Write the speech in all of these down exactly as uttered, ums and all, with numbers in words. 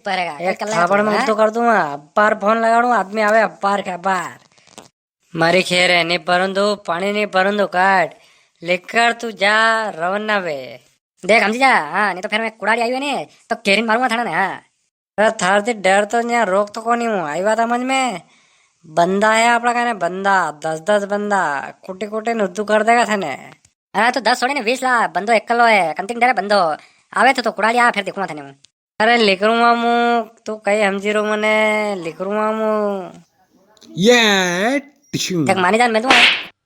करेगा, एक कल्ला थापड़ में हाँ? ऊंधो कर दूंगा, अबार फोन लगाड़ू, आदमी आवे अबार के अबार। मारी खेर है, नी भरूं दो, पाणी नी भरूं दो, काट। लिकर तू जा, रवाना वे। देख हमजी जा, हाँ, नी तो फेर मैं कुड़ाड़ी आयो ने, तो केरी ने मारूंगा थाने ने, हाँ। अरे थार ती डर तो न्या रोक तो कोनी हूँ, आई बात समझ में? बंदा है आपड़ा कने, बंदा, दस दस बंदा, कुटी कुटी ने ऊंधो कर देगा थाने। अरे तू दस छोड़ी ने, बीस ला, बंदो एकलो है, कंती नी डरे बंदो। आवे तो, तो कुड़ाड़ी आ, फेर देखूंगा थाने हूँ। अरे लिकरू मामू, तू कई हमजी रो मने, लिकरू मामू। ये टिशू। देख मानी जान मैं तू।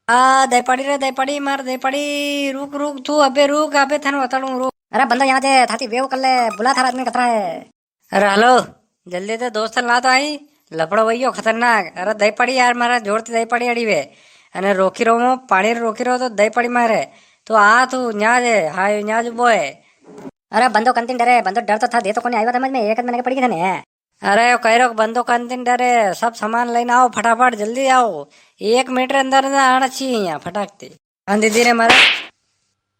आ, दई पड़ी रे, दई पड़ी मार, दई पड़ी, रुक, रुक, तू अबे रुक, अबे थाने बताड़ू, रुक। अरे बंदो यहाँ दे, थाती वेव कर ले, बुला थारा आदमी कतरा है। अरे हेलो, जल्दी दे दोस्त ला तो आई, लफड़ो वही हो खतरनाक। अरे दई पड़ी यार, मारा जोर ती दई पड़ी अड़ी वे। अने रोकी रो मो, पाणी रोकी रो तो दई पड़ी मारे। तू आ, तू न्याज है, हाँ, यो न्याज उबो है। अरे बंदो कंती नी डरे, बंदो डर तो था, दे तो कोनी आई बात समझ में, एक आध महीने के पड़ी गई थाने। अरे यो कह रो बंदो कंती नी डरे, सब सामान लेने आओ फटाफट, जल्दी आओ, एक मिनट रे अंदर अंदर आना चाहिए यहाँ फटाक ती। हाँ दीदी रे मारा,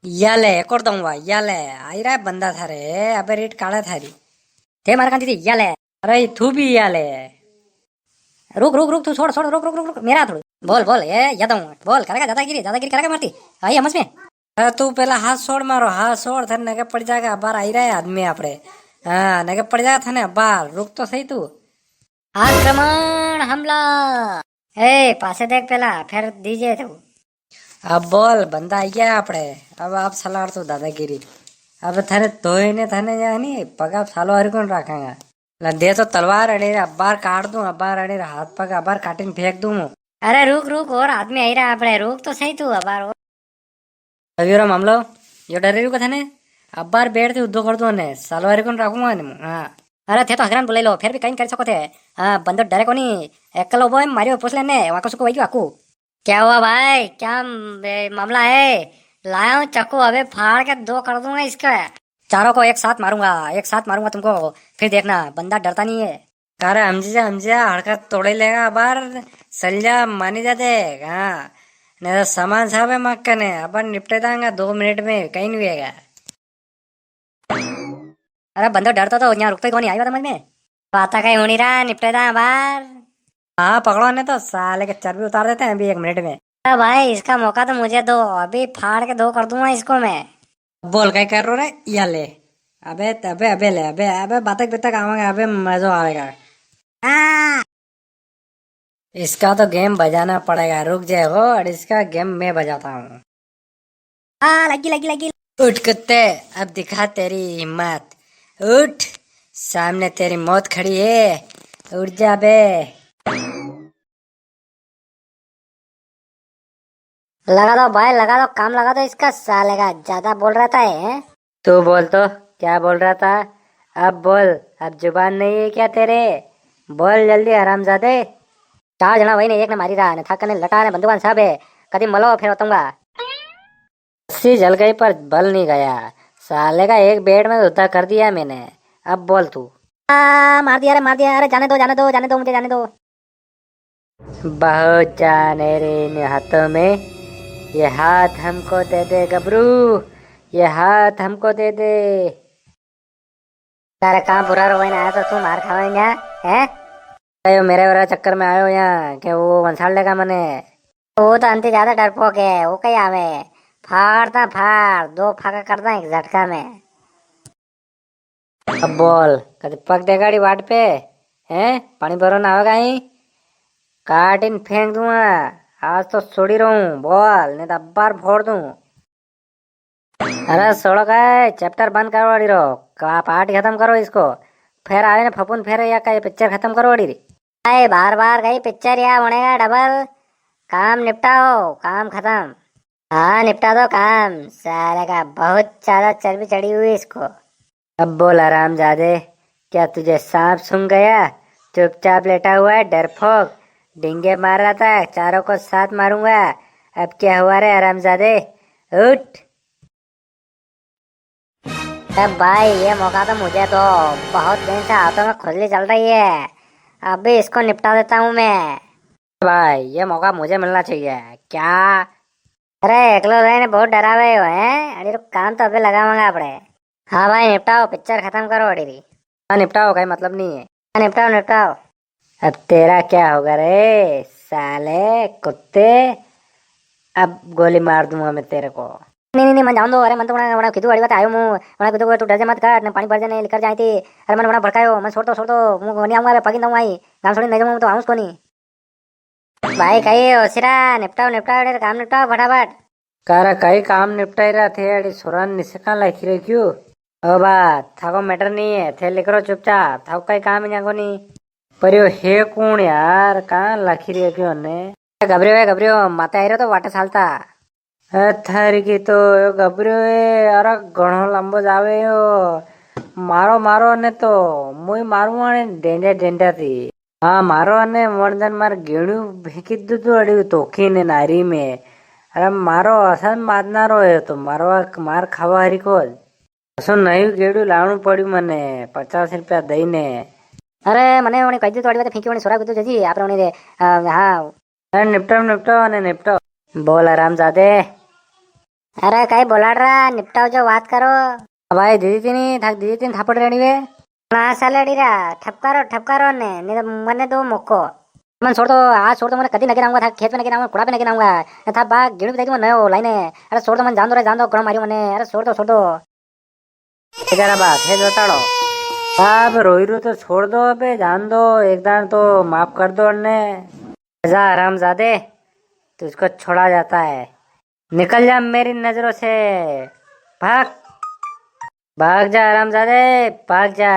या ले, एक और दूंगा, या ले, आई रहा है बंदा थारे, अबे रेट काला थारी। थे मारा कंती थी, या ले। अरे तू भी या ले। रुक, रुक, रुक, तू छोड़, छोड़, रुक, रुक, रुक, रुक, मेरा थोड़ी। बोल, बोल, ए, या दूं, बोल, करेगा दादागिरी, दादागिरी करेगा मारती? आई हमस में। अरे तू पेला हाथ छोड़ मारो, हाथ छोड़, थाने नगे पड़ी जागा, अबार आई रहा है आदमी आपड़े। हाँ, नगे पड़ी जागा थाने अबार, रुक तो सही तू। आक्रमण, हमला। ए, पासे देख पेला, फेर दीजे तू। अब बोल, बंदा आई गया आपड़े, अब आप सलार तू दादागिरी। अब थाने धोए ने थाने या नी, पगा सालो हरी कोनी राखांगा। ला दे तो तलवार, अड़े रे अबार काट दूं, अबार अड़े रे हाथ पग अबार काटिन फेंक दूं। अरे रुक रुक, और आदमी आई रहा आपड़े, रुक तो सही तू अबार। और अभी रो मामलो, यो डरे रुको थाने, अबार बैठ के उद्दो कर दूं ने, सलवारी कोनी राखूंगा ने, हाँ। अरे थे तो हगरान बुलाई लो, फेर भी कई नी कर सको थे। हाँ, बंदो डरे कोनी, एकलो वो है, मारियो पूछ लेने, वाको सुको वही वाको। क्या हुआ भाई, क्या म-, ए, मामला है? लाया हूँ चाकू, अबे फाड़ के दो कर दूंगा इसके। चारों को एक साथ मारूंगा, एक साथ मारूंगा तुमको, फिर देखना, बंदा डरता नहीं है। अरे हमजी जा, हमजी जा, हड़का तोड़े लेगा अबार, सल्या मानी जा देख, हाँ। नी तो सामान सब है मां कने, अबार निपटे दांगा दो मिनट में, कई नी वेगा। अरे बंदो डरतो तो यहाँ रुकतो ही कोनी, आई बात समझ में? बाता कई होनी रहा, निपटे दा अबार। हाँ, पकड़ो ने तो, साले के चर्बी उतार देते हैं अभी एक मिनट में। अरे भाई, इसका मौका तो मुझे दो, अभी फाड़ के दो कर दूंगा इसको मैं। बोल, कई कर रो रे? या ले। अबे, अबे, अबे ले, अबे, अबे, बतख, बतख आवांगे, अबे, मजो आवेगा। हाँ। इसका तो गेम बजाना पड़ेगा, रुक जाए वो, और इसका गेम मैं बजाता हूँ। आ, लगी, लगी, लगी। उठ कुत्ते, अब दिखा तेरी हिम्मत। उठ, सामने तेरी मौत खड़ी है। उठ जा बे। लगा दो भाई, लगा दो, काम लगा दो इसका, साले का ज्यादा बोल रहा था ये। तू बोल तो, क्या बोल रहा था? अब बोल, अब जुबान नहीं है क्या तेरे? बोल जल्दी, हरामजादे। चार जना वही ने, एक ने मारी रहा ने, था कने लटा ने बंदूकान सब है, कदी मलो फिर वतूंगा। रस्सी जल गई पर बल नहीं गया। साले का एक बेड में उद्धा कर दिया मैंने। अब बोल तू। आ, मार दिया रे, मार दिया। अरे जाने दो, जाने दो, जाने दो, मुझे जाने दो। बहुत जान है रे इन हाथों में। ये हाथ हमको दे दे गबरू, ये हाथ हमको दे दे। तारे कहाँ बुरा रोवे ने आया तो तू मार खावे यहाँ, हैं? आयो मेरे वाला चक्कर में आयो यहाँ, के वो वंसाड़ लेगा मने। वो तो अंति ज्यादा डरपोक है, वो कहीं आवे। फाड़ दा फाड़, दो फाका कर दा एक झटका में। अब बोल, कदे पग देगाड़ी वाट पे, हैं? पानी भरो ना होगा ही? काटिन फेंक दूंगा, आज तो छोड़ी रहूं, बोल, नहीं तो अब्बार फोड़ दूं। अरे छोड़ो का, चैप्टर बंद करो अड़ी रो, का पार्ट खत्म करो इसको, फिर आवे ने फपून फिर या का ये पिक्चर खत्म करो अड़ी री। अरे बार बार कई पिक्चर या बनेगा डबल, काम निपटाओ, काम खत्म। हाँ निपटा दो काम, साले का बहुत ज्यादा चर्बी चढ़ी हुई इसको। अब बोल हरामजादे, क्या तुझे सांप सूंघ गया? चुपचाप लेटा हुआ है डरपोक, डींगे मार रहा था, चारों को साथ मारूंगा। अब क्या हुआ रे हरामजादे, उठ। ए भाई, ये मौका तो मुझे दो, बहुत दिन से हाथों में खुजली चल रही है, अभी इसको निपटा देता हूँ मैं। भाई, ये मौका मुझे मिलना चाहिए। क्या? अरे, एकलो रहे ने बहुत डरावे हो, हैं? अरे, रुक, काम तो अबे लगावांगा आपड़े। हाँ भाई, निपटाओ, पिक्चर खत्म करो अड़ी री। हाँ, निपटाओ, कई मतलब नी है। हाँ, निपटाओ, निपटाओ। अब तेरा क्या होगा रे साले कुत्ते, अब गोली मार दूंगा मैं तेरे को। नी, नी, नी, मने जान दो। अरे, मने तो वणा, वणा कीधु वाली बात आयो मूं, वणा कीधु को तू डर जे मत कर, ने पाणी भर जे ने निकर जाए थी। अरे, मने वणा भड़कायो, मने छोड़ दो, छोड़ दो, मूं नी आऊंगा, अबे पगी दऊंगा आई। गाम छोड़ी नी जाऊंगा, मूं तो आऊंस कोनी। भाई, कई होशिरा, निपटाओ, निपटाओ, अरे काम निपटाओ फटाफट। कारा कई काम निपटाई रहा थे, अड़ी सोरान निसे कां लाखी रख्यो। ओ बा, थाको मैटर नी है, थे लिकरो चुपचाप, थाको कई काम ही न्या कोनी। पर यो है कौन यार, कां लाखी रख्यो ने? घबरियो है, घबरियो, माते आई रहो तो वाटे सालता। ए, थारी की तो यो घबरियो है, अरे घणो लंबो जावे यो। मारो, मारो ने तो, मुई मारूं आने डेंडे, डेंडे थी। हाँ, मारो अने वण दन मार गेणू फेंकी दीधु अड़ी तोखी ने नारी में। अरे मारो असन मारना रो है तो मारवा, मार खावा हरी को। असो नयू गेड़ू लावणू पड़्यू मने, पचास रुपया दई ने। अरे मने उणी कही दीधु अड़ी बात फेंकी उणी सोरा कीधु जजी, आपरे उणी रे, अ, हाँ। अरे निपटो, निपटो, अने निपटो। बोल हरामजादे। अरे कई बोलाड़ रहा, निपटाओ जो बात करो। अब भाई दीदी तीनी, थाक दीदी तीन थापड़ रेणी वे। ना सालड़ी रा, ठपकारो, ठपकारो ने, नी तो मने दो मौको। मने छोड़ दो, आज छोड़ दो, मने कदी नगे आऊंगा, था खेत में नगे आऊंगा, कुड़ा पे नगे आऊंगा। ने था बाग गेड़ू पे दे दूंगा नयो लाइने। अरे छोड़ दो, मने जान दो रे, जान दो, घणो मारियो मने। अरे छोड़ दो, छोड़ दो। जरा बात है बताड़ो। अब रोई रो तो छोड़ दो, अबे जान दो, एक दान तो माफ कर दो अने। जा हरामजादे, तुझको छोड़ा जाता है, निकल जा मेरी नजरों से, भाग, भाग जा हरामजादे, भाग जा।